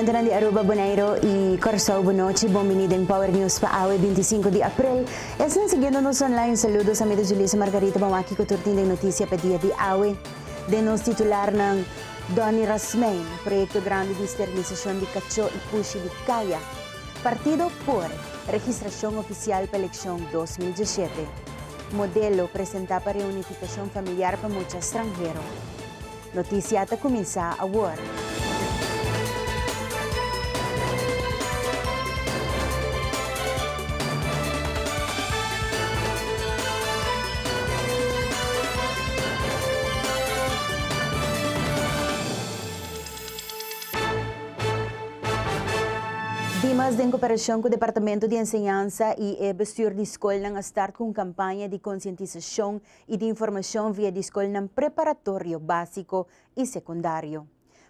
Televidentenan di Aruba, Bonaire y Corsou, bon nochi. Bon bini den Power News pa awe 25 di april. Esnan siguiendo nos online, saludos ami ta Julissa Margarita bon aki cu tur tin den noticia pa dia di awe. Den nos titularnan, Donny Rasmijn, proyecto grandi di sterilisacion di cacho y pushi di caya. Partido por, registracion oficial pa eleccion 2017. Modelo presenta pa reunificacion familiar pa mucha stranhero. Noticia ta cuminsa awor. Dimas den cooperacion cu Departamento di Enseñansa y e bestuur di scolnan a start cu un campaña di concientisacion y di informacion via di scolnan preparatorio basico y secundario.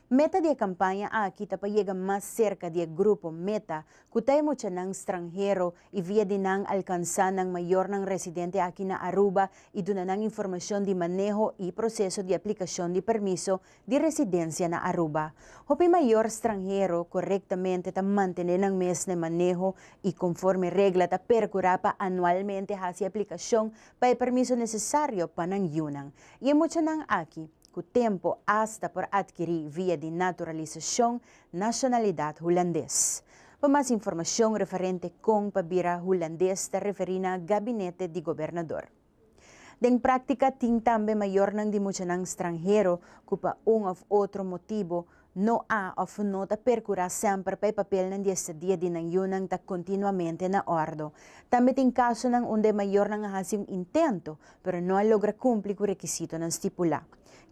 Meta di e campaña aki ta pa yega mas cerca di e grupo meta cu ta e muchanan stranhero y via di nan alcansa nan mayornan residente aki na Aruba y duna nan informacion di maneho y proceso di aplicacion di permiso di residencia na Aruba. Hopi mayor stranhero corectamente ta mantene nan mes na e maneho y conforme regla ta percura pa anualmente haci aplicacion pa e permiso necesario pa nan yunan. Y e muchanan aki, cu tempo hasta por adkiri via di naturalisacion nacionalidad Hulandes. Pa mas informacion referente con pa bira Hulandes ta referi na Gabinete di Gobernador. Den práktika tin tambe mayornan di muchanan stranhero ku pa un òf otro motibu no a òf no ta perkurá semper pa e papelnan di estadia di nan yunan ta kontinuamente na òrdu. Tambe tin kasonan unda e mayornan a hasi un intento, pero no a logra kumpli ku rekisitonan stipulá.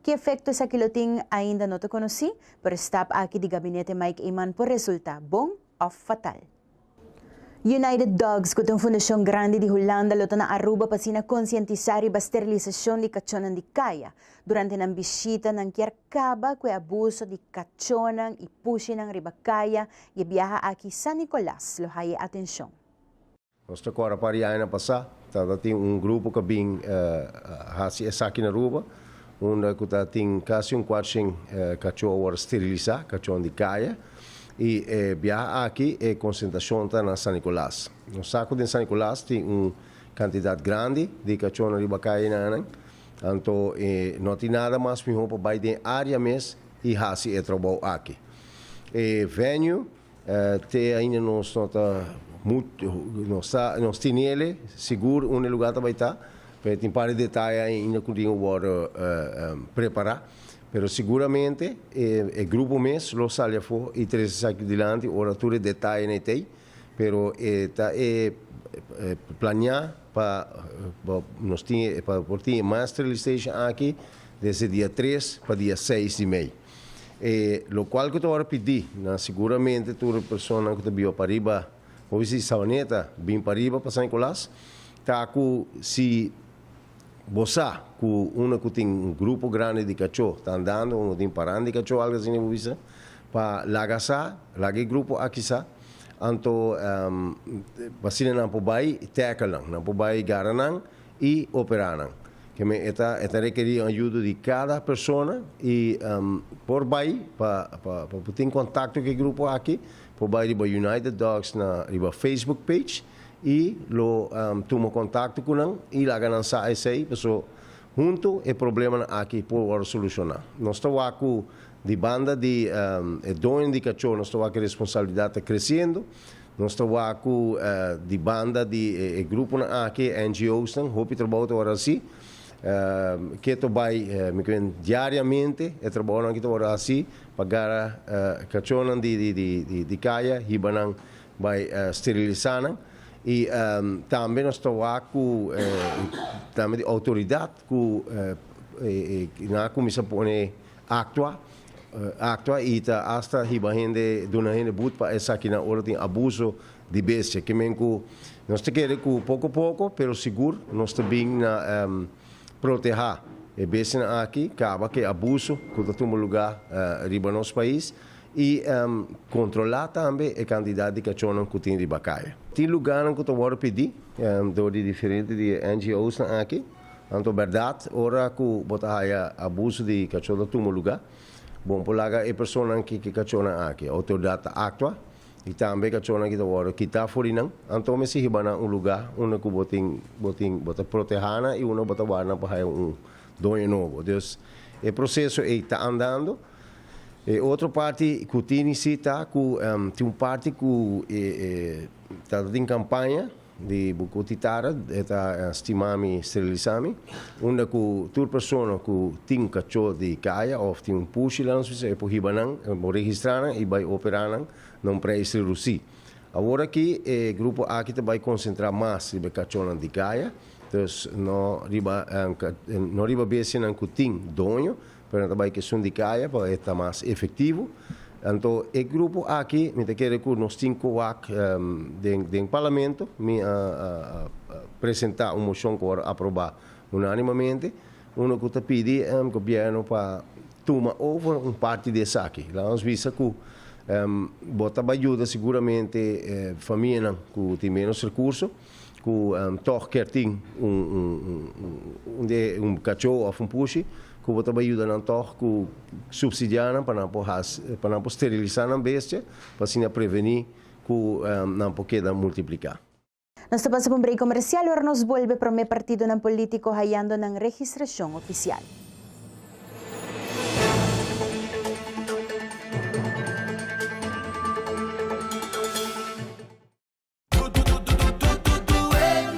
Ki efekto esaki lo tin ainda no ta konosí, pero e stap aki di Gabinete Mike Eman por resultá bon òf fatal. United Dogs, ku ta un fundashon grandi di Hulanda, lo ta na Aruba pa asina konsientisá riba sterilisashon di kachónan di kaya. Durante nan bishita nan kier kaba ku e abuso di kachónan i pushinan riba kaya i e biaha aki San Nicolas lo haya e atenshon. Nos ta kòrda par di añanan pasá tabata tin un grupo ku a bin hasi esaki na Aruba unda ku ta tin kasi un kuarshen kachó a wòrdu sterilisá, kachónan di kaya. I e biaha aki e konsentrashon ta na San Nicolas. Nos sa ku den San Nicolas tin un kantidat grandi di kachónan riba kayanan, anto e no tin nada mas mihó pa bai den e área mes i hasi e trabou aki. E venue te ainda nos no ta mucho, nos ta, nos tin ele, sigur unda e lugar ta bai ta, pero tin par di detaye ainda ku tin ku wòrdu prepará. Pero siguramente e grupo mes lo sali afó i trese esaki dilanti ora tur e detayenan e t'ei, pero e ta e planeá pa nos tin pa por tin e mass sterilization aki desde dia tres pa dia seis di mei. E lokual ku ta wòrdu pidí na siguramente tur e personanan ku ta biba pariba, hopi si Sabaneta bin pariba pa San Nicolas, ta ku si Bo sa ku unda ku tin un grupo grandi di kachó ta andando, unda tin paran di kachó, algu asina bo bisa, pa laga sa, laga e grupo aki sa, anto asina nan por bai tackle nan, nan por bai gara nan i operá nan. Ke men e ta e ta rekerí un ayudo di kada persona i por bai pa pa pa por tin kontakto ku e grupo aki, por bai riba United Dogs na riba Facebook page. I lo tuma kontakto ku nan i laga nan sa esei, paso huntu e problemanan aki por wòrdu solushoná. Nos ta wak ku di banda di e doño di kachó nos ta wak ku e responsabilidat ta kresiendo, nos ta wak ku di banda di e gruponan aki, e NGOsnan, hopi trabou ta wòrdu hasi. Ke ta bai mi kren diariamente e trabounan aki ta wòrdu hasi pa gara kachónan di kaya hiba nan Bai sterilisá nan i tambe nos ta wak ku tambe di outoridat ku nan a kuminsá pone aktua aktua i ta asta hiba hende duna hende but pa esakinan ora tin abuso di bestia. Ke men ku nos ta kere ku poko poko pero sigur nos ta bin na protehá e bestianan aki kaba ku e abuso ku ta tuma lugá riba nos pais. I kontrolá tambe e kantidat di kachónan ku tin riba kaya. Tin lugánan ku ta wòrdu pidí dor di diferente di e NGOsnan aki. Anto bèrdat ora ku bo ta haya abuso di kachó ta tuma lugá. Bon por laga e personanan ki ki kachónan aki. Outoridat ta aktua i tambe e kachónan ki ta wòrdu kitá for di nan. Anto mester hiba nan un lugá unda ku bo tin bo tin bo ta protehá nan i unda bo ta warda nan pa haya un doño nobo. Dus e proseso ei ta andando. E otro parti ku tin si ta ku tin un parti ku e ta tin kampaña di Bukuti Tara, e ta stima mi, sterilisa mi, unda ku tur persona ku tin kachó di kaya òf tin un pushi la nos bisa e por hiba nan, e por registrá nan i bai operá nan na un preis redusí. Awor aki e grupo aki ta bai konsentrá mas riba e kachónan di kaya, dus no riba no riba bestianan ku tin doño, Pero nan ta bai ku esun di kaya pa e ta mas efektivo. Anto e grupo aki mi ta kere ku nos tin ku wak den den parlamento. Mi a presenta un moshon ku a wòrdu aprobá unánimamente, unda ku ta pidi gobièrnu pa tuma over un parti di esaki. Laga nos bisa ku bo ta bai yuda siguramente famianan ku tin ménos rekurso. Ku tòg kier tin un un kachó òf un pushi ku bo ta bai yuda nan tòg ku supsidiá nan pa nan por hasi pa nan por sterilisá nan bestia pa asina prevení ku nan por keda multipliká. Nos ta pasa pa un break komersial ora nos bolbe promé partidonan polítiko hayando nan registrashon ofisial.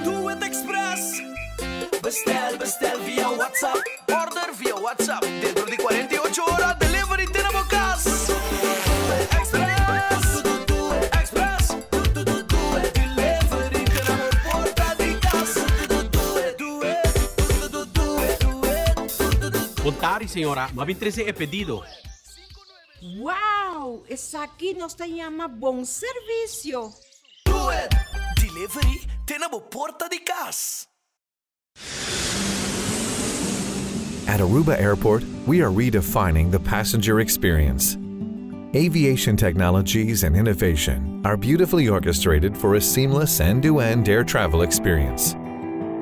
Do It Express Bestel, bestel via WhatsApp Order via WhatsApp Dentro di cuarenta y ocho ora delivery te na bo cas Express, Express Delivery te na bo porta di cas Do it, do it, do it Bon tardi señora, m'a bin trece e pedido. Wow! Esaki nos ta yama bon servisio! Doet! Delivery te na bo porta di kas. At Aruba Airport, we are redefining the passenger experience. Aviation technologies and innovation are beautifully orchestrated for a seamless end-to-end air travel experience.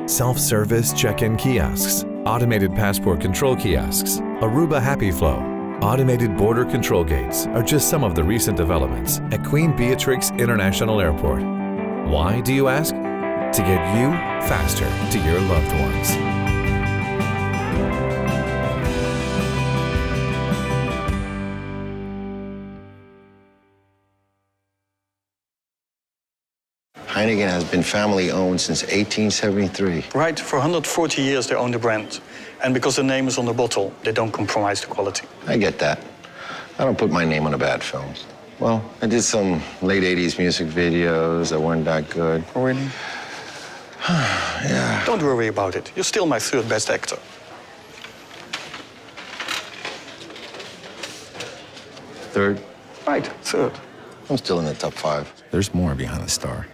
Self-service check-in kiosks, automated passport control kiosks, Aruba Happy Flow, automated border control gates are just some of the recent developments at Queen Beatrix International Airport. Why, do you ask? To get you faster to your loved ones. Heineken has been family owned since 1873. Right, for 140 years they own the brand. And because the name is on the bottle, they don't compromise the quality. I get that. I don't put my name on a bad film. Well, I did some late 80s music videos that weren't that good. Oh, really? yeah. Don't worry about it. You're still my third best actor. Third? Right, third. I'm still in the top five. There's more behind the star.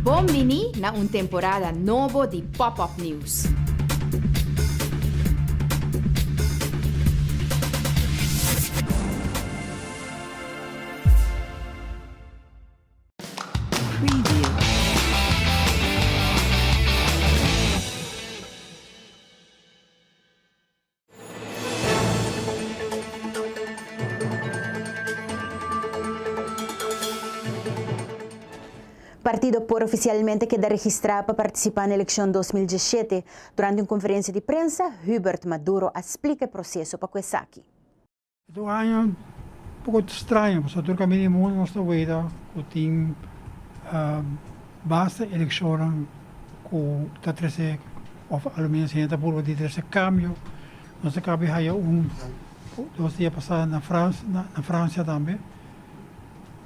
Bon bini na un temporada nobo di Pop Up News. Preview. Partido por oficialmente keda registra pa participa na eleccion 2017. Durante un conferencia di prensa, Hubert Maduro a splica e proceso pa cu esaki. Tur aña poko straño pasobra tur kaminda di mundu nos ta weta ku tin basta elekshonnan ku ta trese òf a lo menos hende ta purba di trese kambio. Nos a kaba di haya un dos dia pasá na na Fransia tambe.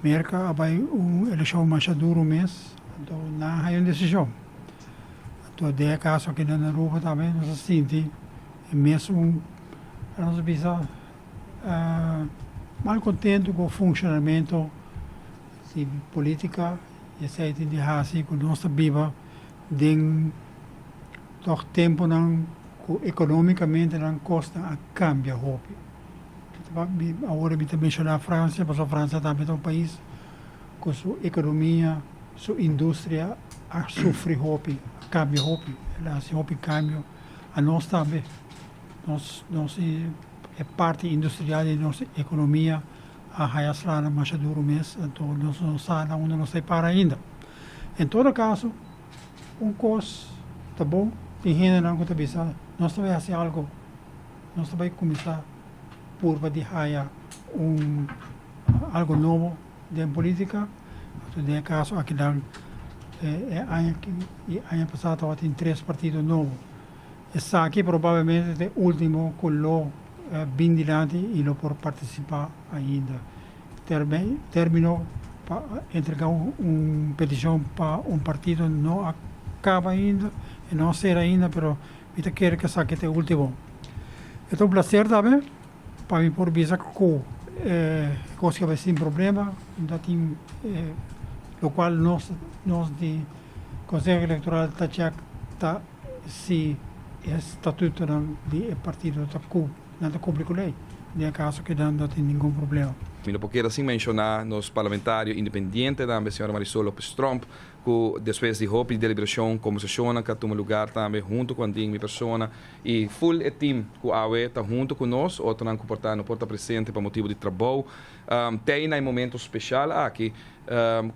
Merka a bai un elekshon masha duru mes, anto nan a haya un desishon. Anto den e kaso aki na Aruba tambe nos a sinti e mesun, nos a bisa, malkontentu ku funshonamentu di politika i esei tin di hasi ku nos ta biba den tòg tempunan ku ekonomikamente nan kosnan a kambia hopi. Awor mi ta menshoná Fransia pasobra Fransia tambe ta un pais ku su ekonomia, su industria a sufri hopi, a kambia hopi, el a hasi hopi kambio. Anos tambe, nos nos e parti industrial di nos ekonomia a haya sla masha duru mes, anto nos no sa na unda nos ta para ainda. En todo kaso, un kos ta bon, tin hendenan ku ta bisa nos ta bai hasi algu. Nos ta bai kuminsá purba di haya un algo nobo den politica. Anto den e kaso akinan e aña aki i aña pasá tabatin tres partido nobo. Esaki probablemente ta e ultimo ku lo bin dilanti i lo por partisipá ainda. Termino pa entregá un petishon pa un partido no a kaba ainda, e no a sera ainda, pero Mi ta kere ku esaki ta e ultimo. E ta un plaser tambe pa mi por bisa ku e kos ke bai sin problema. No ta tin lokual nos nos di Konseho Elektoral ta chèk ta si e statutonan di e partido ta ku nan ta kumpli ku lei. Den e kaso ke nan no tin ningun problema. Mi no por keda sin menshoná nos parlamentario independiente tambe, señora Marisol Lopez Tromp, ku despues di hopi deliberashon, kombersashonnan ku a tuma lugar tambe huntu ku Andin, mi persona i ful e tim ku awe ta huntu ku nos, otronan ku por ta no por ta presente pa motibu di trabou. Tei na e momento speshal aki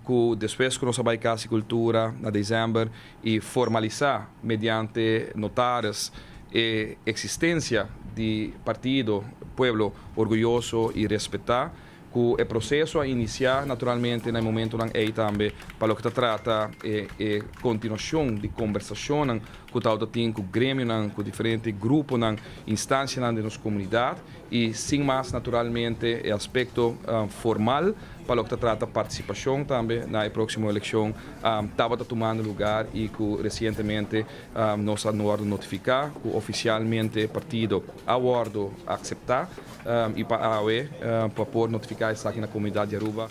ku despues ku nos a bai Kas di Kultura na desèmber i formalisá mediante notaris e eksistensia di partido Pueblo Orguyoso i Respetá, Ku e proseso a inisiá naturalmente na e momentonan ei tambe pa loke ta trata e e kontinuashon di kombersashonnan ku tabata tin ku gremionan, ku diferente gruponan, instansianan den nos komunidat i sin mas naturalmente e aspekto formal pa loke ta trata partisipashon tambe na e próksimo elekshon tabata tumando lugar i ku resientemente nos a wòrdu notifiká ku ofisialmente partido a wòrdu akseptá. Y pa awe pa por notifica esaki na comunidad di Aruba.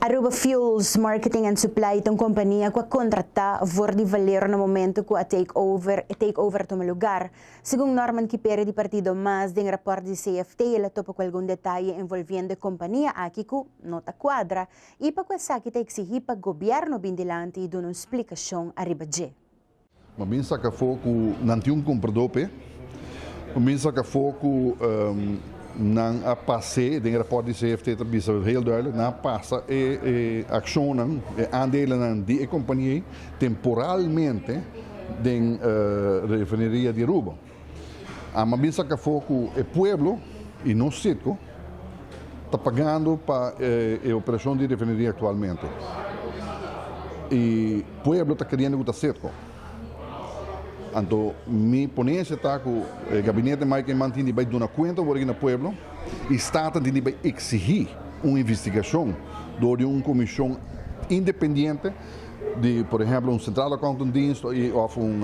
Aruba Fuels Marketing and Supply ta un compania cu a contrata voor di Valero na momento cu a take over e take over a tuma lugar. Segun Norman Kipere di partido mas den raport di CFT el a topa cu algun detaye envolviendo e compania aki cu no ta cuadra y pa cu esaki ta exigi pa gobierno bin dilanti y duna un splicacion ariba dje. Ma bin saca afó cu nan tin un cumpradó p'e. Ma bin saca afó cu nan a pas'é, den e raport di CFT ta bisa heel duidelijk, nan a pasa e e accionnan, e aandelennan di e compania ei temporalmente den refineria di Aruba. A ma bin saca afó cu e pueblo y no Citgo ta pagando pa e operacion di refineria actualmente. Y pueblo ta keriendo cu ta Citgo. Anto mi ponencia ta cu e gabinete Mike Eman tin di bay duna cuenta awor aki na pueblo y Staten tin di bay exigi un investigacion door di un comision independiente di por ehemplo un Centrale Accountantsdienst of un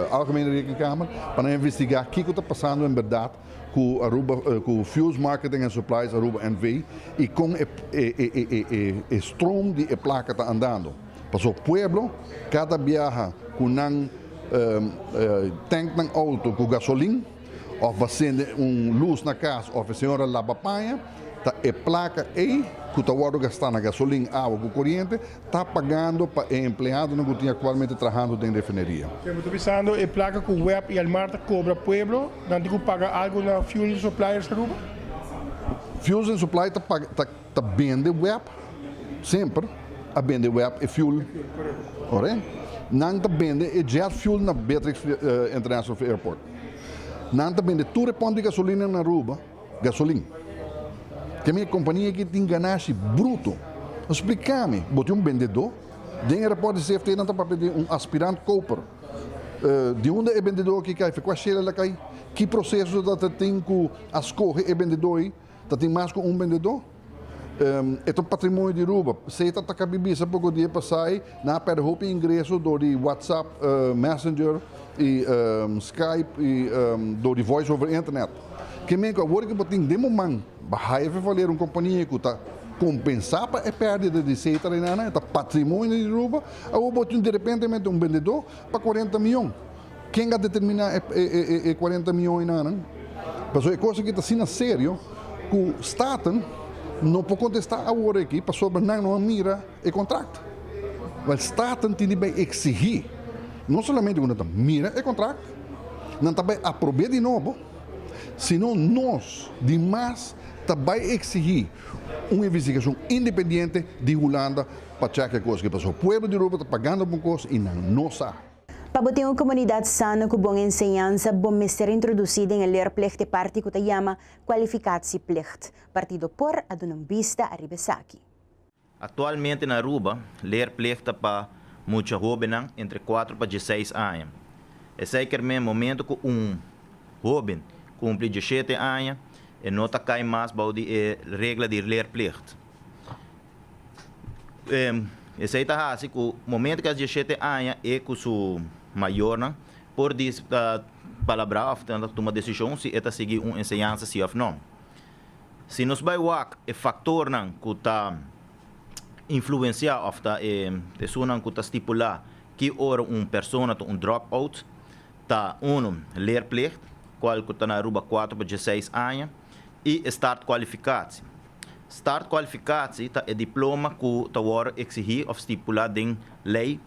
Algemene Rekenkamer pa nan investiga kico ta pasando en berdad cu Aruba cu Fuels Marketing and Supplies Aruba NV y con e e e stroom di e placa ta andando. Paso pueblo cada biaha cu nan tank nan auto cu gasolin of ba sende un luz na cas of e señora laba paña ta e placa ey cu ta wordo gasta na gasolin, awa cu coriente ta pagando pa e empleadonan cu tin actualmente trahando den refineria. Bo ta bisando e placa cu web y Elmar ta cobra pueblo, nan tin cu paga algo na Fuel Suppliers Aruba? Fuels and Supply ta paga, ta, ta bende web, semper a bende web e fuel, ore? Nan ta bende e jet fuel na Beatrix International Airport. Nan ta bende tur e pump di gasolina na Aruba, gasolin. Ke mi e kompania aki tin ganashi bruto. Splika mi, bo tin un bendedó? Den e rapòrt di CFT nan ta papia di un aspirant koper. Di unda e bendedó aki kai? Fe kua shel el a kai? Ki proseso ta tin ku a skohe e bendedó ei? Ta tin mas ku un bendedó? E ta un patrimonio di Aruba. Seta ta kabi bisa poko dia pasai nan a pèrdè hopi ingreso dor di WhatsApp, Messenger i Skype i dor di voice over internet. Ke men ku awor ku bo tin den bo man bo haya fe valer un kompania ku ta kompensá pa e pèrdida di Seta Renana, e ta patrimonio di Aruba, awor bo tin derepentemente un bendedó pa 40 mion. Ken a determiná e 40 mion enanan? Pasobra e kos aki ta asina serio ku Staten no por kontestá awor aki pasobra nan no a mira e kontrakt. Wèl, Staten tin di bai eksigí no solamente ku nan ta mira e kontrakt, nan ta bai aprob'é di nobo, sino nos di mas ta bai eksigí un investigashon independiente di Hulanda pa chèk e kos aki pasobra pueblo di Aruba ta pagando pa un kos i nan no sa. Pa bo tin un komunidat sano ku bon enseñansa, bo mester introdusí den e leerplicht e parti ku ta yama kwalifikatieplicht. Partido por a duna un bista ariba esaki. Aktualmente na Aruba, leerplicht ta pa mucha hóbennan entre kuatro pa dieseis aña. Esei ker men momento ku un hóben kumpli dieshete aña, e no ta kai mas bou di e regla di leerplicht. Esei ta hasi ku momento ku a diesshete aña e ku su mayornan por palabrá òf tuma desishon si e ta sigui un enseñansa si òf no. Si nos bai wak e faktornan ku ta influensiá òf ta esunnan ku ta stipulá ki ora un persona ta un drop-out ta unu, leerplicht, kual ku ta na Aruba kuater pa diesseis aña, i e startkwalificatie. Startkwalificatie ta e diploma ku ta wòrdu eksigí òf stipulá den lei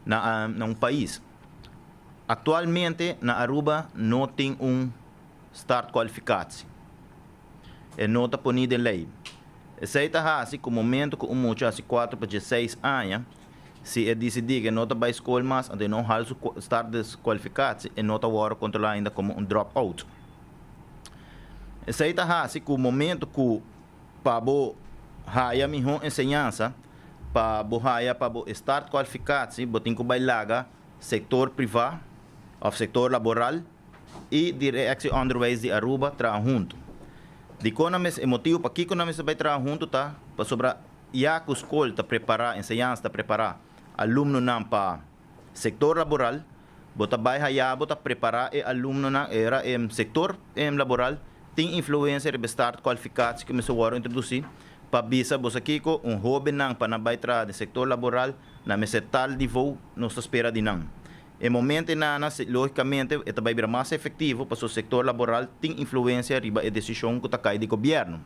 na na un pais. Aktualmente na Aruba no tin un startkwalificatie. E no ta poní den lei. Esei ta hasi ku momento ku un mucha hasi kuater pa diesseis aña, si e disidí ku e no ta bai skol mas, anto e no hal su startkwalificatie, e no ta wòrdu kontrolá ainda komo un drop-out. Esei ta hasi ku momento ku pa bo haya mihó enseñansa, pa bo haya pa bo start kwalfikatsie, bo tin ku bai laga sektor privá òf sektor laboral i Directie Onderwijs di Aruba traha huntu. Dikon nan mester, e motibu pakiko nan mester bai traha huntu ta pasobra ya ku skol ta prepará, enseñansa ta prepará alumnonan pa Sector laboral, Bo ta bai haya bo ta prepara e alumnonan era e sector laboral tin influencia riba e start cualificatie cu mester worde introduci pa bisa bo sa kico un hobennan pa nan bai traha den sector laboral nan mester tal niveau nos ta spera di nan. E momento enana logicamente e ta bai bira mas efectivo pasobra sector laboral tin influencia riba e decision cu ta cay di gobierno.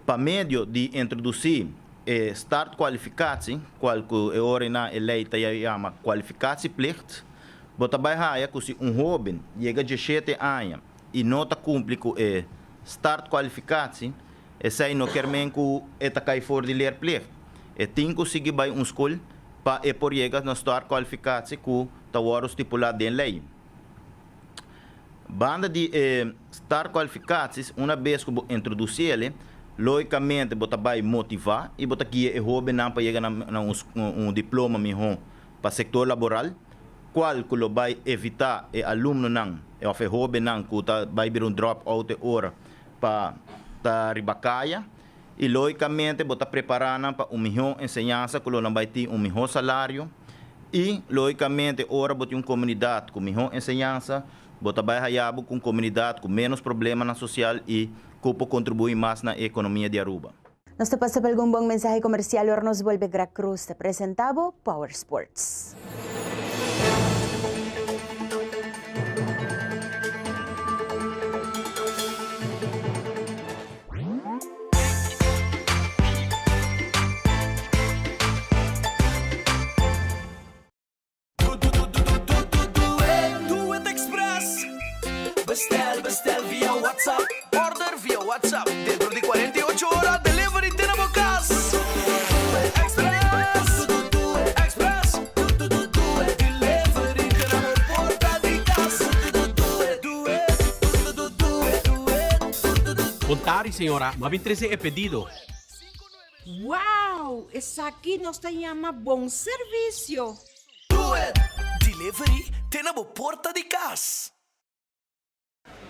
Pa medio di introduci e startkwalificatie, cual cu e ora na e ley ta yama kwalificatieplicht, bo ta bay haya cu si un hoben yega diesshete aña y no ta cumpli cu e startkwalificatie, esey no kier men cu e ta cay for di leerplicht. E tin cu sigui bay un school pa e por yega na startkwalificatie cu ta wordo stipula den ley. Banda di e startkwalificaties, una bes ku bo introdusi el, logicamente bo ta bai motiva i bo ta guia e hobennan pa yega na un diploma mihó pa sektor laboral, kual ku lo bai evitá e alumnonan òf e hobennan ku ta bai bira un drop out e ora pa ta riba kaya. I logicamente bo ta prepará nan pa un mihó enseñansa ku lo nan bai tin un mihó salario. I logicamente ora bo tin un komunidat ku mihó enseñansa, bo ta bai haya bo ku un komunidat ku ménos problemanan sosial i ku por kontribuí mas na e ekonomia di Aruba. Nos ta pasa pa algun bon mensahe komersial ora nos bolbe Greg Cruz ta presenta bo Power Sports. Do It Express. Bestel, bestel via WhatsApp. Order via WhatsApp. Dentro di 48 ora delivery te na bo cas. Express, Express. Delivery te na bo porta di cas. Do it, do it, do it. Bon tardi, señora. M'a bin trece e pedido. Wow! Esaki nos ta yama bon servicio! Doet! Delivery te na bo porta di cas.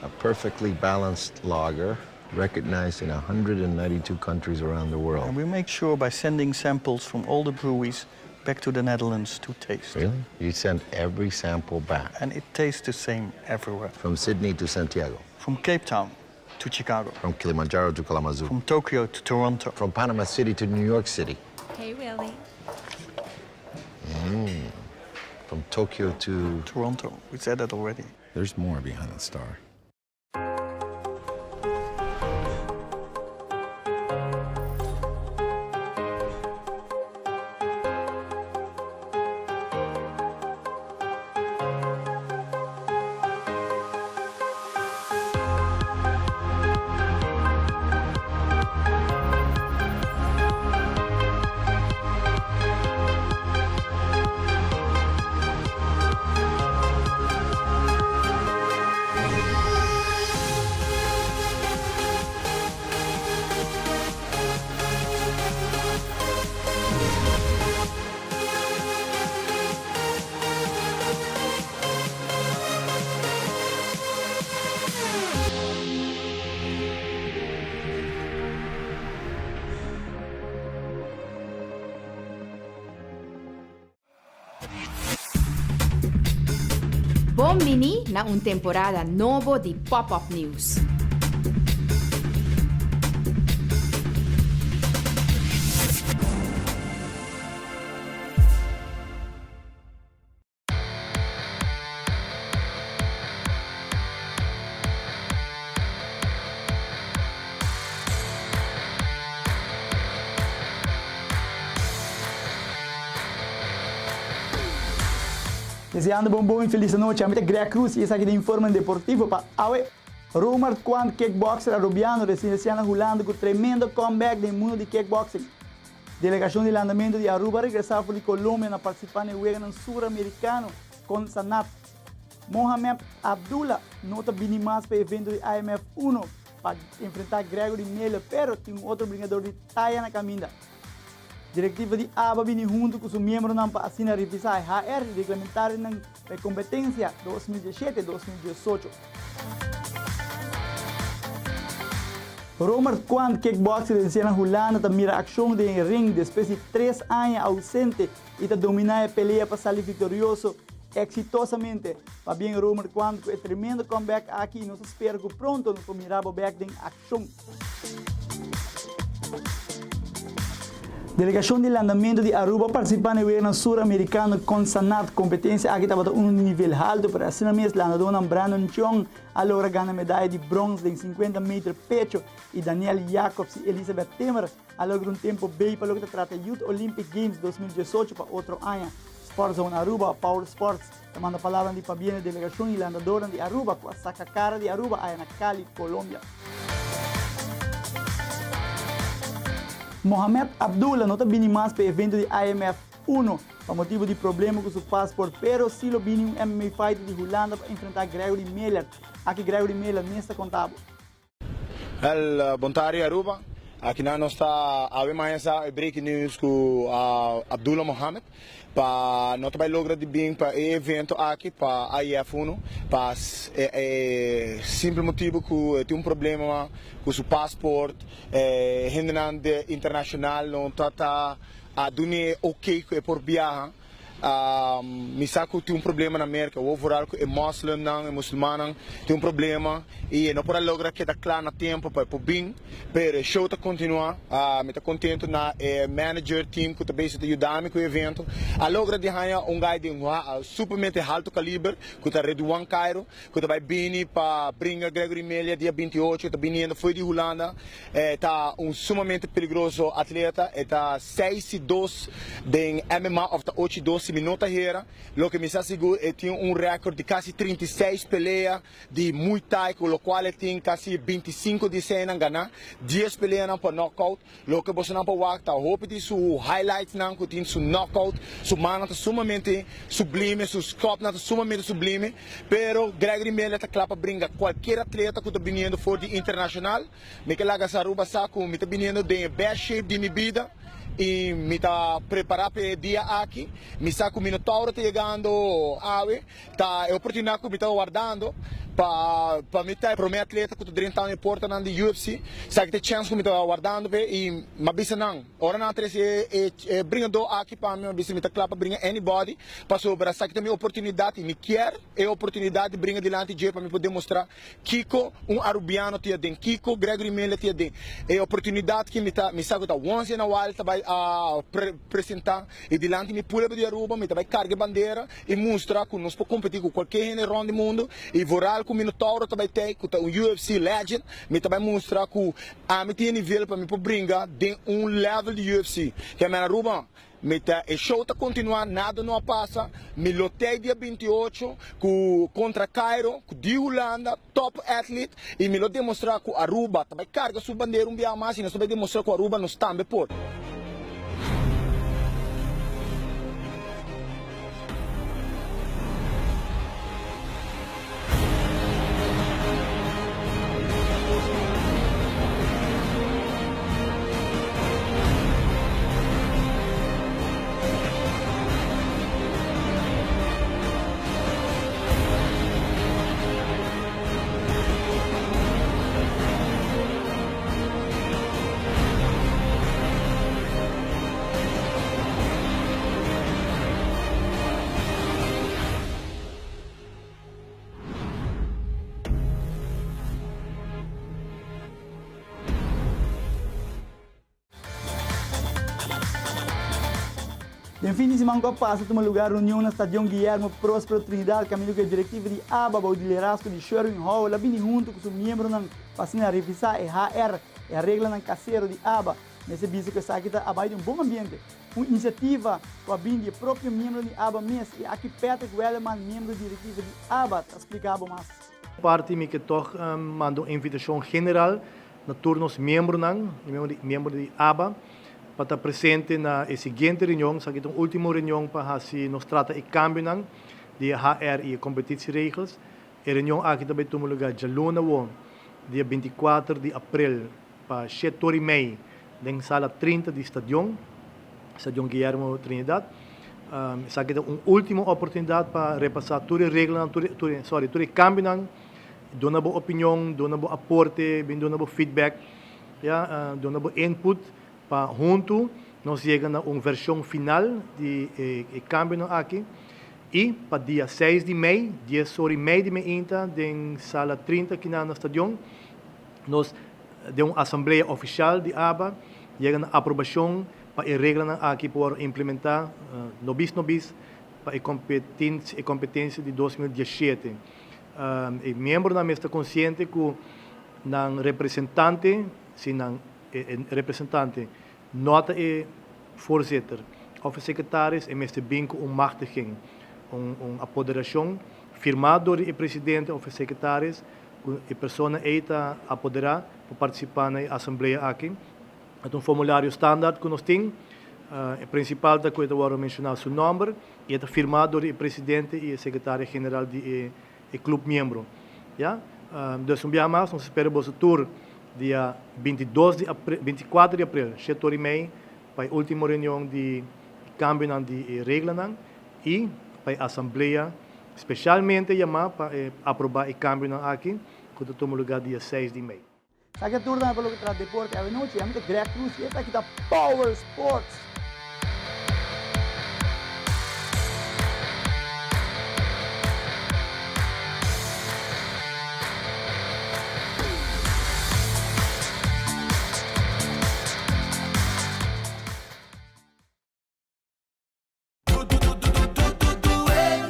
A perfectly balanced lager recognized in 192 countries around the world. And we make sure by sending samples from all the breweries back to the Netherlands to taste. Really? You send every sample back? And it tastes the same everywhere. From Sydney to Santiago? From Cape Town to Chicago. From Kilimanjaro to Kalamazoo? From Tokyo to Toronto. From Panama City to New York City? Hey, Willie. Mm. From Tokyo to... Toronto. We said that already. There's more behind the star. Bon bini na un temporada nobo di Pop Up News. Deseando bon bon y feliz anochi, ami ta Greg Cruz y esaki ta Informe Deportivo pa awe. Romar Quant, kickboxer Arubiano, residencia na Hulanda cu tremendo comeback den mundo di kickboxing. Delegacion di landamento di Aruba a regresa for di Colombia na participa na e weganan Sur Americano con Sanat. Mohamed Abdullah no ta bini mas pa e evento di IMF uno pa enfrenta Gregory Miller pero tin un otro bringador di taya na caminda. Directiva di aba bini hunto cu su miembronan pa asina revisa e HR reglamentarionan pa e competencia 2017, 2018. Romert Quant, kickboxer den na Hulanda ta mira accion den e ring despues di tres aña ausente y ta domina e pelea pa sali victorioso exitosamente. Pabien Romert Quant cu e tremendo comeback aki y nos ta spera cu pronto nos por mira bo bek den accion. Delegacion di landamento di Aruba a participa na e weganan Sur Americano con Sanat. Competencia aki tabata uno di nivel halto, pero asina mes landadornan Brandon Cheong a logra gana medaya di brons den 50 meter pecho y Daniel Jacobs y Elizabeth Timmer a logra un tempo bay pa loke ta trata Youth Olympic Games 2018 pa otro aña. Sport Zone Aruba, Power Sports, ta manda palabranan di pabien na delegacion y landadornan di Aruba cu a saca cara di Aruba aya na Cali, Colombia. Mohamed Abdullah no ta bini mas pa e evento di IMF uno pa motibo di problema cu su passport pero si lo bini un MMA fighter di Hulanda pa enfrenta Gregory Miller. Aki Gregory Miller mes ta conta bo. Wel, bon tardi Aruba. Akinan nos ta awe maña sa e breaking news cu Abdullah Mohamed pa no ta bay logra di bin pa e evento aki pa IF uno pa e simple motibo cu e tin un problema cu su paspoort. E hendenan de internacional no ta ta a dun'e ok cu e por biaha. Mi sa ku tin un problema na Merka, awor vooral ku e moslimnan, e musulmannan tin un problema i e no por a logra keda kla na tempu pa e por bin, pero e show ta kontinuá. Mi ta kontentu na e manager team ku ta bezig ta yuda mi ku e evento. A logra di haña un guy di un supermente halto kaliber ku ta Redouan Cairo ku ta bai bini pa bringa Gregory Melia dia 28, e ta biniendo fo'i di Hulanda. E ta un sumamente peligroso atleta, e ta seis i dos den MMA of ta ocho i dos. si mi no ta hera. Loke mi sa sigur e tin un record di kasi 36 pelea di Muay Thai ku lokual e tin kasi 25 di eseinan ganá, dies peleanan pa knockout. Loke bosonan por wak ta hopi di su highlightsnan ku tin su knockout, su mannan ta sumamente sublime, su skòpnan ta sumamente sublime, pero Gregory Miller ta kla pa bringa kualkier atleta ku ta biniendo for di internashonal. Mi ke laga sa Aruba sa ku mi ta biniendo den e best shape di mi bida i mi ta prepará pa e dia aki. Mi sa ku Minotauro ta yegando awe. Ta e oportunidat ku mi ta wardando pa pa mi ta e promé atleta ku ta drenta e portanan di UFC. Esaki ta e chèns ku mi ta wardando p'e i mi a bisa nan, ora nan a trese e e bringadó aki pa mi, mi a bisa mi ta kla pa bringa anybody pasobra esaki ta mi oportunidat i mi kier e oportunidat di bringa dilanti dje pa mi por demostrá kiko un Arubiano tin aden, kiko Gregory Miller tin aden. E oportunidat ki mi ta mi sa ku ta once in a while ta bai a presentá i dilanti mi pueblo di Aruba mi ta bai karga e bandera i mustra ku nos por kompetí ku kualke hende rònt di mundu i vooral ku Minotauro ta bai tei ku ta un UFC legend mi ta bai mustra ku ami tin e nivel pa mi por bringa den un level di UFC. Ke men Aruba mi ta e show ta kontinuá nada no a pasa mi lo tei dia 28 ku kontra Cairo ku di Hulanda top athlete i mi lo demostra ku Aruba ta bai karga su bandera un biaha mas i nos ta bai demostra ku Aruba nos tambe por. Den fin di siman ku a pasa tuma lugar reunion na Stadion Guillermo Prospero Trinidad kaminda ku e direktiva di aba bou di liderazgo di Sherwin Howell a bini huntu ku su miembronan pa asina revisá e HR, e areglanan kasero di aba. Mester bisa ku esaki ta a bai den un bon ambiente. Un inisiativa ku a bini di e propio miembronan di aba mes i aki Patrick Wellerman, miembro direktiva di aba, ta splika bo mas. Parti mi ke tòg manda un invitashon general na tur nos miembronan, miembro di aba, pa ta presente na e siguiente reunion. Esaki ta un ultimo reunion pa hasi nos trata e cambionan di e HR y e competitieregels. E reunion aki ta bay tuma lugar djaluna awor, dia 24 di april pa shete ora y mei den sala 30 di stadion, Stadion Guillermo Trinidad. Esaki ta un ultimo oportunidad pa repasa tur e reglanan, tur e, sorry, tur e cambionan. Duna bo opinion, duna bo aporte, bin duna bo feedback, ya, duna bo input pa huntu nos yega na un vershon final di e kambionan aki. I pa dia seis di mei, dies ora i mei di meinta den sala 30 kinan na stadion, nos den un asamblea ofishal di aba yega na aprobashon pa e reglanan aki por wòrdu implementá nobis nobis pa e kompetensia di 2017. E miembronan mester ta konsiente ku nan representante, si nan e representante no ta e voorzitter òf e sekretaris, e mester bin ku un machtiging, un un apoderashon firmá dor di e presidente òf e sekretaris ku e persona ei ta apoderá pa partisipá na e asamblea aki. E ta un formulario standaard ku nos tin. E prinsipal ta ku e ta wòrdu menshoná su nòmber. I e ta firmá dor di e presidente i e sekretario general di e e club miembro. Ya. Dus un biaha mas nos spera boso tur dia 22 di april, 24 di april, shete ora i mei, pa e ultimo reunion di cambionan di e reglanan i pa e asamblea specialmente yamá pa e aprobá e cambionan aki cu ta tuma lugar dia 6 di mei. Esaki a tur tambe pa loke ta deporte awe nochi. Ami ta Greg Cruz y esaki ta Power Sports.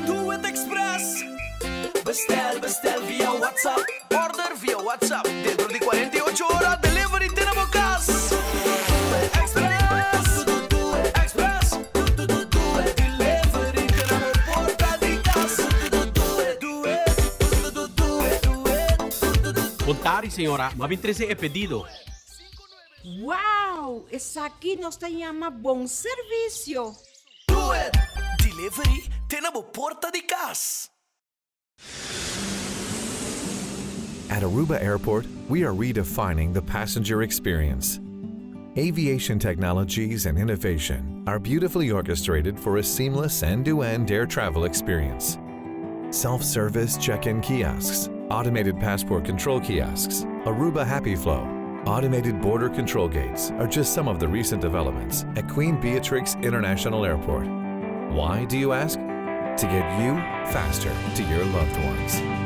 Do It Express. Bestel, bestel via WhatsApp. Order via WhatsApp. Dentro di 48 ora delivery te na bo cas. Express. Express. Delivery. tardi, señora. M'a bin trese e pedido. Wow! Esaki nos ta yama bon servisio! Do It! Delivery te na bo porta di cas! At Aruba Airport, we are redefining the passenger experience. Aviation technologies and innovation are beautifully orchestrated for a seamless end to end air travel experience. Self service check in kiosks, automated passport control kiosks, Aruba Happy Flow, automated border control gates are just some of the recent developments at Queen Beatrix International Airport. Why, do you ask? To get you faster to your loved ones.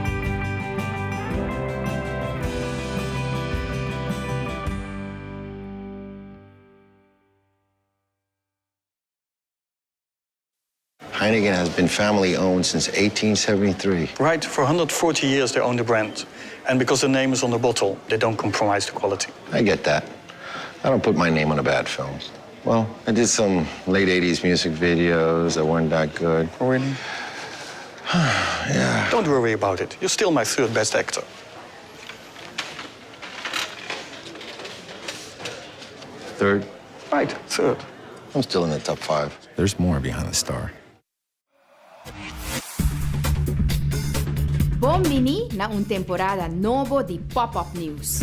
Heineken has been family owned since 1873. Right, for 140 years they own the brand. And because the name is on the bottle, they don't compromise the quality. I get that. I don't put my name on a bad film. Well, I did some late 80s music videos that weren't that good. Oh, really? yeah. Don't worry about it. You're still my third best actor. Third? Right, third. I'm still in the top five. There's more behind the star. Bon bini na un temporada nobo di Pop Up News.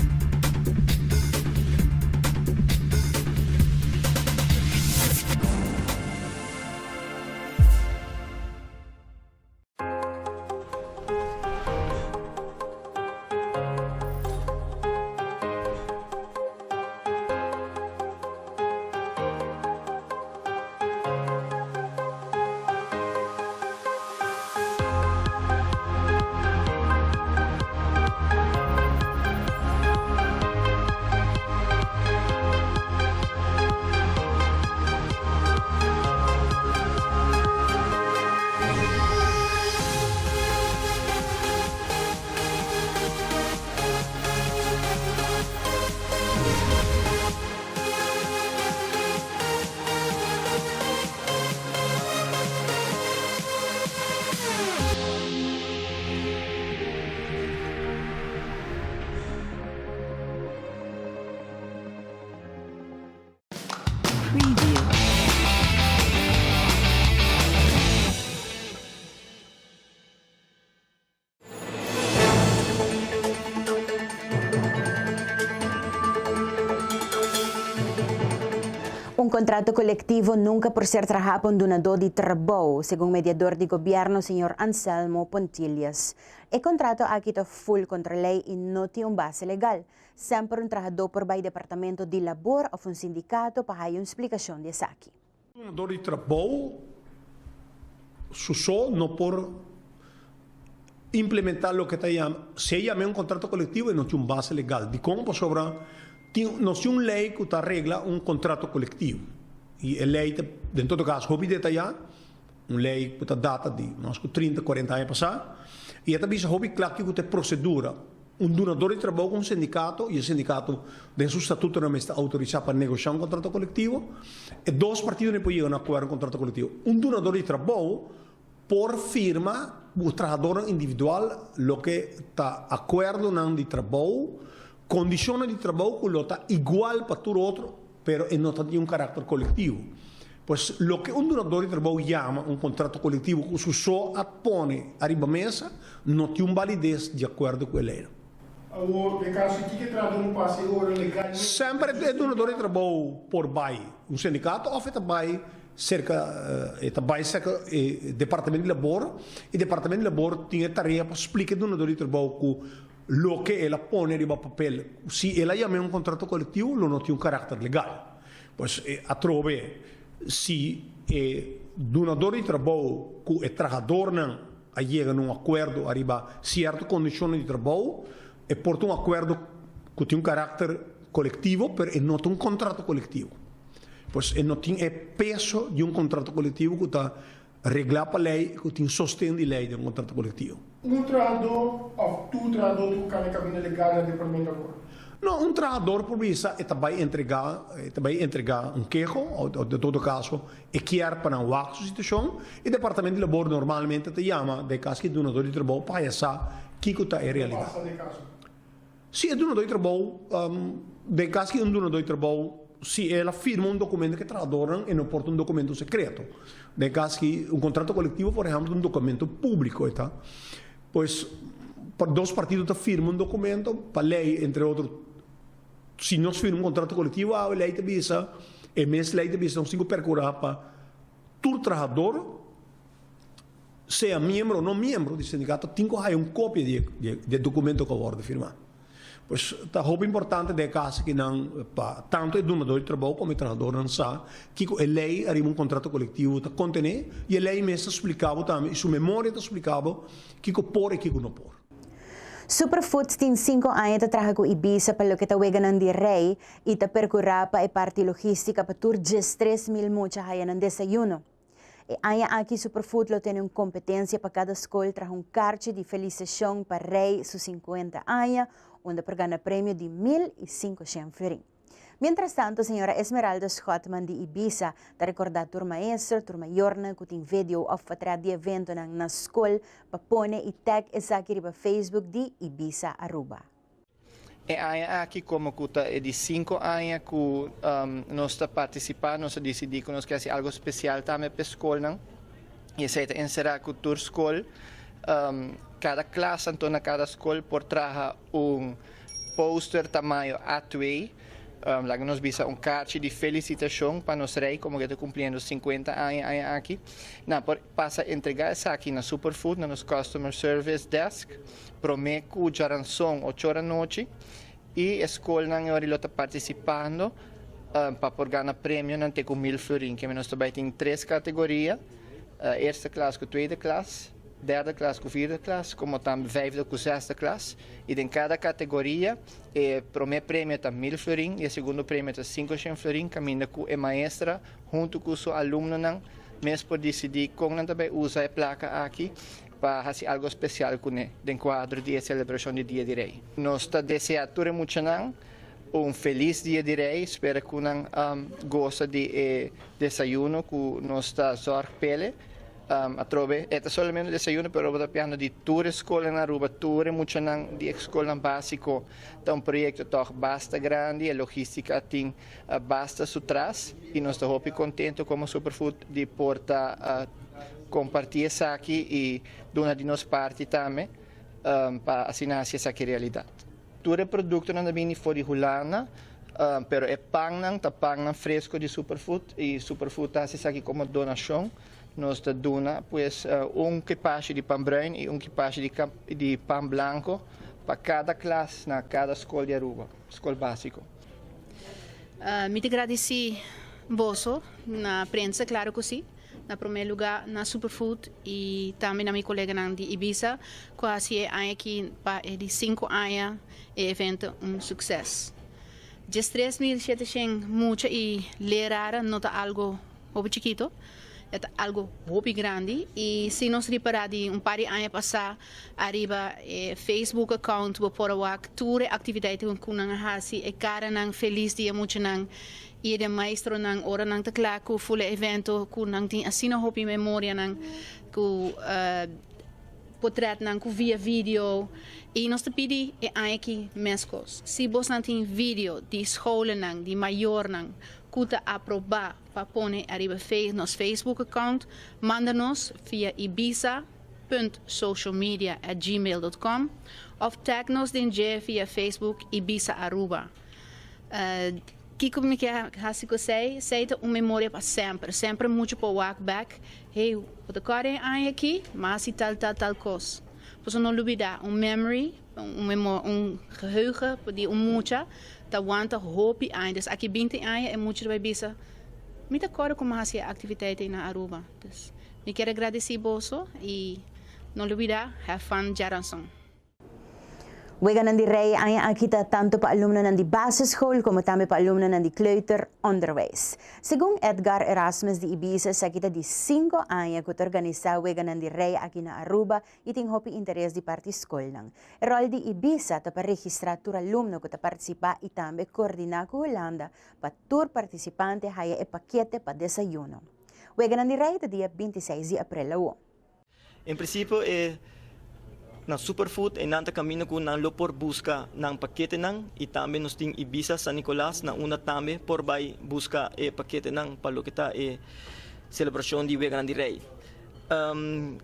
Un kontrato kolektivo nunka por ser trahá pa un dunadó di trabou, segun mediador di gobièrnu señor Anselmo Pontilius. E kontrato aki ta ful kontra lei i no tin un base legal. Semper un trahadó por bai departamento di labor òf un sindikato pa haya un splikashon di esaki. Dunador di trabou su so no por implementá loke ta yama, si e yam'é un kontrato kolektivo e no tin un base legal. Dikon? Pasobra tin nos tin un lei ku ta regla un kontrato kolektivo i e lei ta den todo kaso hopi detayá, un lei ku ta data di mas ku trinta, kuarenta aña pasá i e ta bisa hopi kla kiko ta e prosedura. Un dunador di trabou ku un sindikato i e sindikato den su statutonan mester outorisá pa negoshá un kontrato kolektivo. E dos partidonan por yega na akuerdo un kontrato kolektivo. Un dunador di trabou por firma ku trahadornan individual loke ta akuerdonan di trabou, kondishonnan di trabou ku lo ta igual pa tur otro, pero e no ta di un karakter kolektivo. Pues loke un dunador di trabou yama un kontrato kolektivo ku su so a pone ariba mesa no tin un balides di akuerdo ku e leinan. Awor, den kaso di kiko e trahador no pasa e ora legalmente? Semper e dunador di trabou por bai un sindikato òf e ta bai serka e ta bai serka e departamento di labor i departamento di labor tin e tarea pa splika e dunador di trabou ku Loke el a pone riba papel, si el a yam'é un kontrato kolektivo, lo no tin un karakter legal. Pues atrobe, si e dunador di trabou ku e trahadornan a yega na un akuerdo ariba sierto kondishonnan di trabou, e por ta un akuerdo ku tin un karakter kolektivo, pero e no ta un kontrato kolektivo. Pues e no tin e peso di un kontrato kolektivo ku ta Reglá pa lei ku tin sosten di lei den un kontrato kolektivo. Un trahadó òf tur trahadó tin ku kana e kaminda legal na departamento labor? No, un trahador por bisa e ta bai entregá e ta bai entregá un keho òf den todo kaso e kier pa nan wak su situashon i departamento di labor normalmente ta yama den kas ki dunadó di trabou pa haya sa kiko ta e realidat. Kiko pasa den kaso? Si e dunadó di trabou, den kas ki un dunadó di trabou, si el a firma un dokumento ku e trahadornan, e no por ta un dokumento sekreto. Den kas ki un kontrato kolektivo, por ehèmpel, ta un dokumento públiko e ta. Pues, pa dos partido ta firma un dokumento, pa lei, entre otro, si nos firma un kontrato kolektivo awe, lei ta bisa, e mes lei ta bisa nos tin ku perkurá pa tur trahador, sea miembro o no miembro di sindikato tin ku haya un kopia di e dokumento ku a wòrdu firmá. Pues ta hopi importante den e kas aki nan pa tantu e dunador di trabou komo e trahadornan sa kiko e lei ariba un kontrato kolektivo ta kontené i e lei mes ta splika bo tambe i su memoria ta splika bo kiko por i kiko no por. Superfoods tin sinku aña ta traha ku Ibisa pa loke ta weganan di rei i ta perkurá pa e parti logístika pa tur 13,000 mucha haya nan desayuno. E aña aki Superfood lo tene un competencia pa cada scol traha un karchi di felicitacion pa Rey su 50 aña, unda por gana premio di 1500 florin. Mientras tanto, señora Esmeralda Schotman di Ibisa ta recorda tur maestro, tur mayornan cu tin video of portret di eventonan na scol pa pone y tag esaki riba Facebook di Ibisa Aruba. E aña aki como cu ta e di cinco aña cu nos ta participa, nos a dicidi cu nos ke haci algo special tambe p'e scolnan y esey ta encera cu tur scol, cada klas anto na cada scol por traha un poster tamaño A2, laga nos bisa un carchi di felicitacion pa nos Rey como ke ta cumpliendo 50 aña aña aki. Nan por pasa entrega esaki na Superfood na nos customer service desk. Promé ku djaranson ocho ora nochi i e skolnan e ora lo ta partisipando pa por gana premionan te ku mil florin. Keme nos ta bai tin tres kategoria, eerste klas ku tweede klas, derde klas ku vierde klas, komo tambe vijfde ku zesde klas. I den kada kategoria e promé premio ta mil florin i e segundo premio ta sinkoshen florin kaminda ku e maestra huntu ku su alumnonan mes por disidí kon nan ta bai usa e plaka aki. Pa hasi algo spesial kuné den kuadro di e selebrashon di Dia di Rei. Nos ta deseá tur e muchanan un felis Dia di Rei, spera ku nan gosa di e desayuno ku nos ta zòrg p'ele. Atrobe e ta solamente un desayuno pero bo ta piando di tur e skolnan na Aruba, tur e muchanan di e skolnan básiko. Ta un proyekto tòg basta grandi, e logístika tin basta su tras i nos ta hopi kontento komo Superfood di por ta Comparti esaki y duna di nos parti tambe pa asina haci esaki realidad. Tur e productonan ta bini for di Hulanda, pero e pannan ta pannan fresco di Superfood y Superfood ta haci esaki como donacion. Nos ta duna pues un kipashi di pan bruin y un kipashi di pan blanco pa cada klas na cada scol di Aruba, scol basico. Mi ta gradici boso na prensa, claro cu si. Na promé lugá na Superfood i tambe na mi koleganan di Ibisa ku a hasi e aña aki pa e di sinku aña e evento un sukses. 13,700 mucha i lerara no ta algo hopi chikito, e ta algo hopi grandi i si nos ripará di un par di aña pasá ariba e Facebook account bo por a wak tur e aktividatnan ku nan a hasi, e karanan felis di e muchanan. I e den maestronan ora nan ta kla ku ful e evento ku nan tin asina hopi memorianan ku potretnan ku via video i nos ta pidi e aña aki meskos si bosnan tin video di scholennan di mayornan ku ta aproba pa pone ariba nos Facebook account manda nos via ibisa punt socialmedia at gmail dot com of tag nos den dje via Facebook ibisa Aruba. Kiko mi ke hasi ku esei? Esei ta un memoria pa semper. Semper mucha por wak bek, hey, bo ta kòrda e aña aki? Mi a hasi tal, tal, tal kos. Pasobra no lubidá, un memory, un memo, un geheugen di un mucha ta wanta hopi aña. Dus aki binti aña e mucha ta bai bisa, mi ta kòrda ku mi a hasi e aktiviteit ei na Aruba. Dus mi kier a gradisí boso i no lubidá, have fun djaranson. Weganan di Rei aña aki ta tanto pa alumnonan di basisschool como tambe pa alumnonan di kleuteronderwijs. Segun Edgar Erasmus di Ibisa esaki ta di cinco aña cu ta organisa Weganan di Rei aki na Aruba y tin hopi interes di parti scolnan. E rol di Ibisa ta pa registra tur alumno cu ta participa y tambe coordina cu Hulanda pa tur participante haya e pakete pa desayuno. Weganan di Rei ta dia 26 di april awo. En prinsipio e. Na Superfood einan ta caminda cu nan lo por busca nan paketenan y tambe nos tin Ibisa San Nicolas na unda tambe por bay busca e paketenan pa loke ta e celebracion di Weganan di Rey.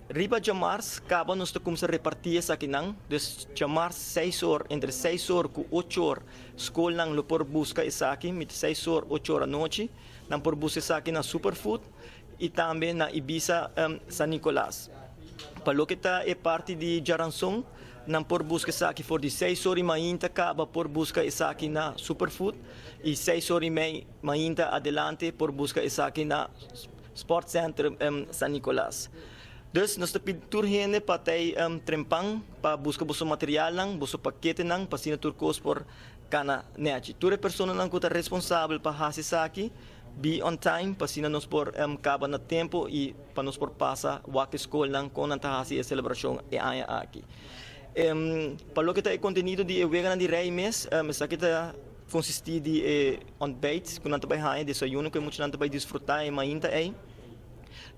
Riba djamars caba nos ta cuminsa reparti esakinan, dus djamars seis or, entre seis or cu ocho or scolnan lo por busca esaki, miti seis or, ocho or anochi, nan por busca esaki na Superfood y tambe na Ibisa San Nicolas. Pa loke ta e parti di djaranson, nan por buska esaki for di seis or y mainta caba por buska esaki na Superfood y seis or y mei mainta adelante por buska esaki na Sport Center San Nicolas. Dus nos ta pidi tur hende pa ta trempan pa buska boso materialnan, boso paketenan pa asina tur kos por kana nechi. Tur e personanan ku ta responsabel pa hasi esaki, be on time pa asina nos por kaba na tempo i pa nos por pasa wak e skolnan kon nan ta hasi e selebrashon e aña aki. Pa loke ta e kontenido di e weganan di rei mes, esaki ta konsistí di e ontbijt ku nan ta bai haña, desayuno ku e muchanan ta bai disfrutá e mainta ei.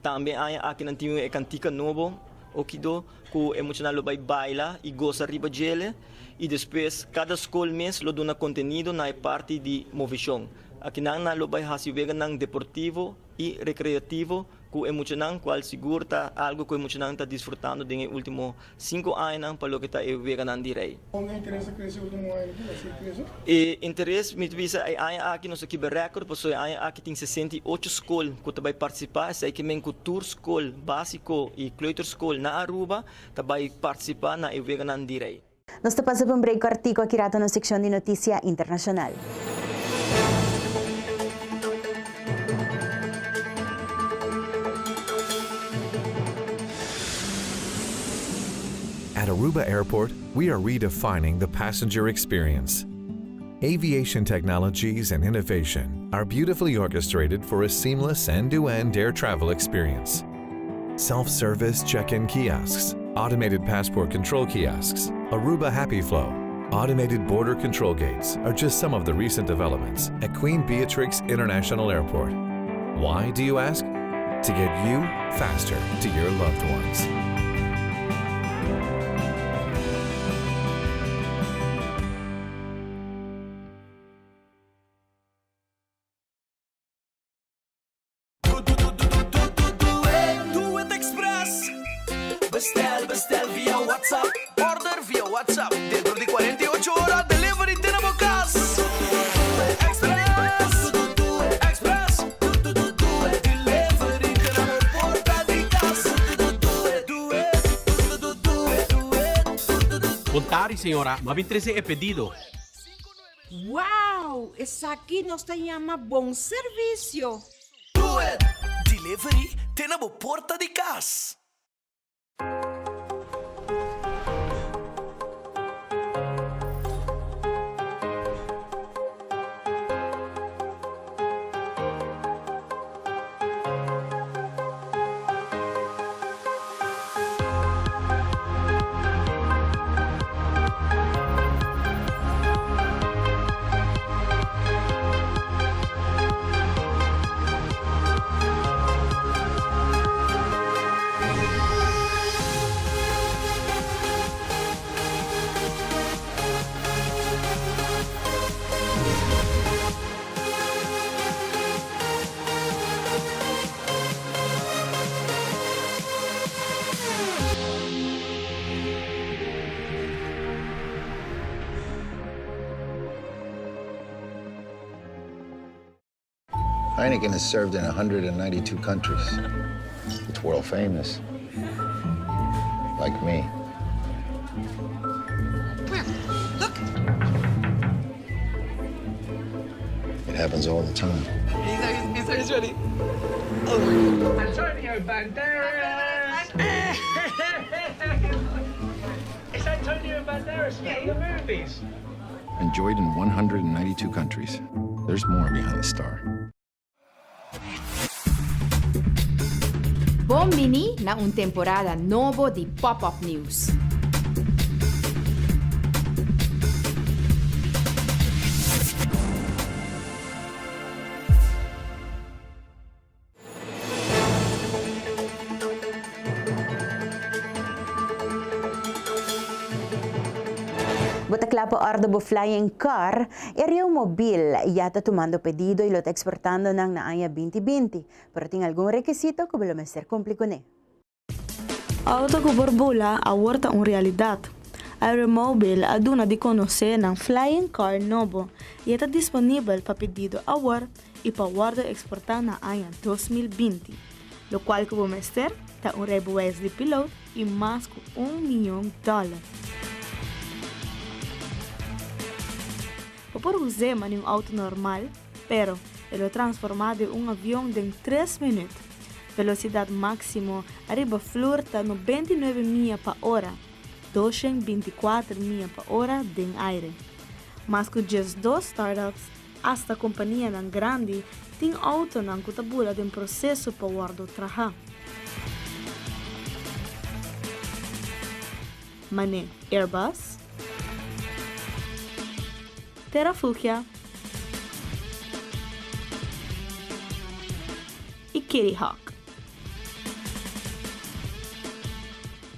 Tambe aña aki nan tin e kantika nobo okido ku e muchanan lo bai baila i gosa riba djele i despues kada skol mes lo duna kontenido na e parti di movishon. Akinan nan lo bai hasi weganan deportivo i rekreativo ku e muchanan, kual sigur ta algu ku e muchanan ta disfrutando den e último sinku añanan pa loke ta e weganan di rei. Kon e interes a krese último aña aki? A sigui krese? E interes, mi ta bisa, e aña aki nos a kibra rèkòrt pasobra e aña aki tin 68 skol ku ta bai partisipá. Esei ke men ku tur skol básiko i kleuterskol na Aruba ta bai partisipá na e weganan di rei. Nos ta pasa pa un break cortico aki rato nos seccion di noticia internacional. At Aruba Airport, we are redefining the passenger experience. Aviation technologies and innovation are beautifully orchestrated for a seamless end-to-end air travel experience. Self-service check-in kiosks, automated passport control kiosks, Aruba Happy Flow, automated border control gates are just some of the recent developments at Queen Beatrix International Airport. Why, do you ask? To get you faster to your loved ones. Do It Express. Bestel, bestel via WhatsApp. Order via WhatsApp. Dentro di 48 ora delivery te na bo cas. Express, Express. Delivery te na bo porta di cas. Do it, do it, do it. Bon tardi señora, m'a bin trece e pedido. Wow! Esaki nos ta yama bon servicio! Do It! Delivery te na bo porta di cas. Heineken has served in 192 countries. It's world famous. Like me. Where? Look. It happens all the time. He's, he's, he's ready. Oh my God. Antonio Banderas! It's Antonio Banderas from the movies. Enjoyed in 192 countries. There's more behind the star. Bon bini na un temporada nobo di Pop-Up News. cla pa ordo bo flying car, Aeromobil ya ta tumando pedido y lo ta exportando nan na aña 2020, pero tin algun requisito cu bo lo mester cumpli cune. Auto cu por bula awor ta un realidad. Aeromobil a duna di conoce nan flying car nobo y e ta disponibel pa pedido awor y pa wordo exporta na aña 2020. Locual cu bo mester ta un rijbewijs di piloot y mas cu un miyon dollar. Bo por us'é mane un auto normal, pero e lo transforma den un avion den tres minuut. Velocidad maximo ariba flur ta 99 mia pa ora, 224 mia pa ora den aire. Mas cu 12 startups, hasta companianan grandi, tin autonan cu ta bula den proceso pa wordo traha. Mane Airbus, Terrafugia y Kitty Hawk.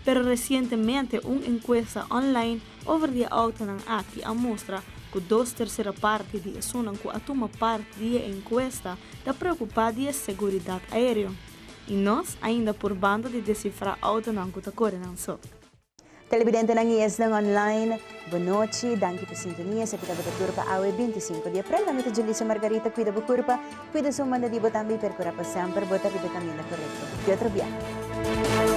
Pero recientemente un encuesta online over di e autonan aki a mustra cu dos tercera parti di esunnan cu a tuma parti di e encuesta ta preocupa di e seguridad aereo. Y nos ainda purbando di descifra autonan cu ta core nan so. Televidentenan y esnan online, bon nochi, danki pa sintonia, esaki tabata tur pa awe 25 di april. Ami ta Julissa Margarita, cuida bo curpa, cuida esun banda di bo tambe y percura pa semper bo ta riba e caminda corecto. Te otro biaha.